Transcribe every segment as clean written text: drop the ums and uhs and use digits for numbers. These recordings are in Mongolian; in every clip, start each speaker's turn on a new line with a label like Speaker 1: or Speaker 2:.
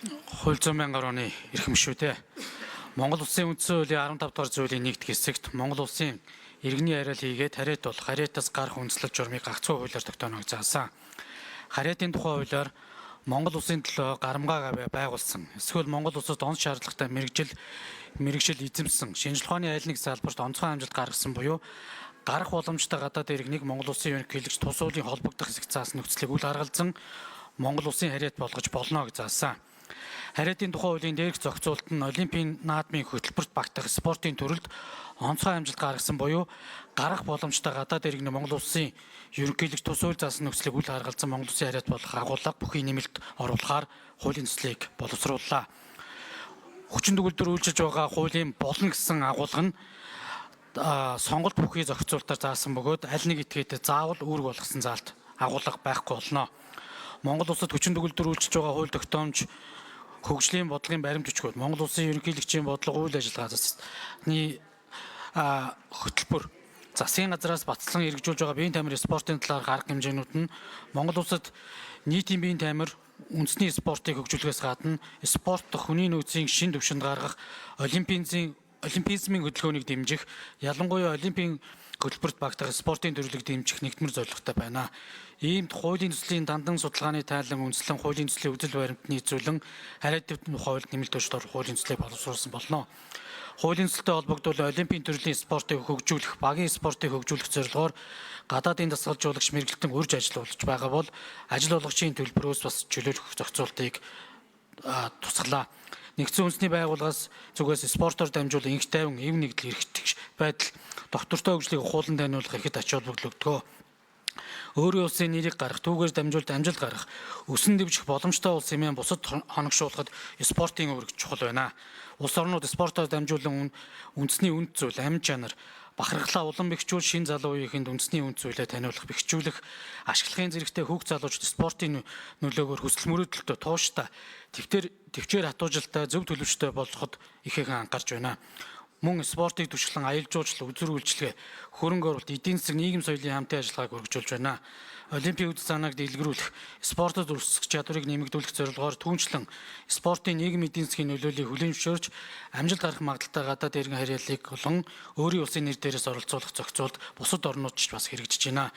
Speaker 1: Хууль зүйн мянгаар оны эрхэм шүү дээ. Монгол Улсын үндсэн хуулийн 15 дугаар зүйлийн нэгдэх хэсэгт Монгол Улсын иргэний хариал хийгээд хариат болох хариатаас гарах үндэслэл журмыг гагцхүү хуулиар тогтооно гэж заасан. Хариатын тухай хуулиар Монгол Улсын төлөө гарамгаа гавьяа байгуулсан. Эсвэл Монгол улсад он шаардлагатай мэргэжил эзэмсэн, шинжлэх ухааны аль нэг салбарт онцгой амжилт гаргасан буюу гарах боломжтой гадаад иргэнийг Монгол Улсын ерөнхийлөгч тус уулын холбогдох хэсэгт заасан нөхцөлийг үл харгалзан Монгол Улсын хариат болгож болно гэж заасан. Хариатын тухай хуулийн дээрх зохицуулалт нь Олимпийн наадмын хөтөлбөрт багтах спортын төрөлд онцгой амжилт гаргасан буюу гарах боломжтой гадаад иргэний Монгол Улсын ерөнхийлөгч тус хууль заасан нөхцөлийг үл харгалзан Монгол Улсын хариат болох агуулга бүхий нэмэлт оруулахаар хуулийн төслийг боловсрууллаа. Хүчин төгөлдөр үйлчилж байгаа хуулийн болно гэсэн агуулга нь сонголт бүхий зохицуултаар заасан бөгөөд аль нэг этгээдээ заавал үүрэг болгосон заалт агуулга байхгүй болно. Монгол улсад хүчин төгөлдөр үйлчилж байгаа хууль тогтоомж хөгжлийн бодлогын баримт бичгүүд, Монгол Улсын ерөнхийлөгчийн бодлого, үйл ажиллагаа засны хөтөлбөр, засгийн газраас батлан хэрэгжүүлж байгаа биеийн тамир спортын талаарх арга хэмжээнүүд нь Монгол улсад нийтийн биеийн тамир үндэсний спортыг хөгжүүлэхээс гадна спорт хүний нөөцийн шин түвшинд гаргах, олимпизмын хөдөлгөөнийг дэмжих, ялангуяа олимпийн хөтөлбөрт багтах спортын төрлийг дэмжих нэгдмэр зорилготой байна. Иймд хуулийн төслийн дандан судалгааны тайлан үндэслэн хуулийн төслийн үзэл баримтны зүйлэн хариад дэвтэн хуульд нэмэлт өөрчлөлт оруулах хуулийн төслийг боловсруулсан болно. Хуулийн төсөлтэй холбогдвол олимпийн төрлийн спортыг хөгжүүлэх, багийн спортыг хөгжүүлэх зорилгоор гадаадын дасгалжуулагч мэргэлтэн үрж ажил болж байгаа бол ажил олгогчийн төлбөрөөс бас чөлөөлөх зохицуултыг тусгалаа. Нэгдсэн үндэсний байгууллагаас зүгээс спортоор дамжуулан инх тайван, эв нэгдэл эрхтгч байдал, доктортой хөгжлийг хуулан таниулах ихэд ач холбогдол өгдөг. Өөрийн улсын нэрийг гаргах, түүгээр дамжуулж амжилт гаргах, өсөн дэвжих боломжтой улс хэмээн бусад хоногшуулахад спортын үүрэг чухал байна. Улс орнууд спортоор дамжуулан үндэсний үнд зүйл, амь чанар, бахархлаа улам бэхжүүл шин залуу үеийнхэнд үндэсний үнд зүйлээ таниулах, бэхжүүлэх, ашиглахын зэрэгтэй хүүхд залуучууд спортын нөлөөгөөр хүсэл мөрөөдөлтөй, тууштай, төвчээр хатуужилтай, зөв төлөвштэй болоход ихээхэн анхаарч байна. Мөн спортыг түшиглэн аялал жуулчлал, үзүүр үйлчилгээ, хөрөнгө оруулалт, эдийн засаг, нийгэм соёлын хамтын ажиллагааг өргөжүүлж байна. Олимпийн үд санааг дэлгэрүүлэх, спортод өрсөлдөх чадварыг нэмэгдүүлэх зорилгоор түүнчлэн спортын нийгэм эдийн засгийн нөлөөллийг хүлээн зөвшөөрч амжилт гарах магадлалтай гадаад иргэн харьяалыг болон өөрийн улсын нэр дээрээс оролцуулах зохицуулт бусад орнууд ч бас хэрэгжиж байна.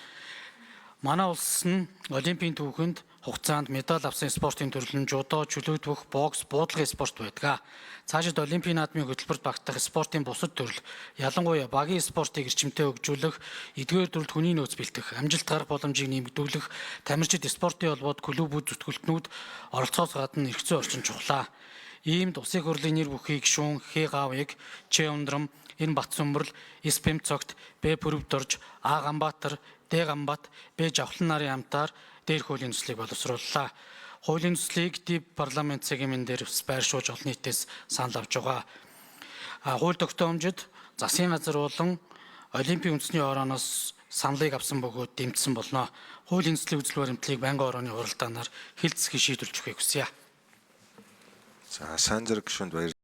Speaker 1: Манай улс нь олимпийн түүхэнд хугацаанд медаль авсан спортын төрөл нь жудо, чөлөөтвөх, бокс, буудлагын спорт байдаг. Цаашид олимпийн наадмын хөтөлбөрт багтах спортын бусад төрөл, ялангуяа багийн спортыг эрчимтэй хөгжүүлэх, эдгээр төрөлд хүний нөөц бэлтгэх, амжилт гарах боломжийг нэмэгдүүлэх, тамирчид спортын холбоод клубүүд, зүтгэлтнүүд оролцоос гадна эрх зүйн орчин чухлаа. Иймд Улсын хурлын нэр бүхий гишүүн Хэ Гавыг, Ч Ундрам, Н Батсүмбэрл, С Пэмцогт, Б Пүрвдорж, А Ганбаатар, Д Ганбат, Б Жавхлан нарын хамтаар дээрх хуулийн төслийг боловсрууллаа. Хуулийн төслийг Дэв парламент цагийн мэн дээр байршуулж олон нийтээс санал авч байгаа. Хууль тогтоомжид засгийн газар болон Олимпийн үндэсний хорооноос саналыг авсан бөгөөд дэмжсэн болно. Хуулийн төслийн үзэл баримтлалыг байнгын хорооны хуралдаанаар хил засгийн шийдвэрлэж өгөхийг хүсье.
Speaker 2: За, сайн зэрэг гишүүнд баярлалаа.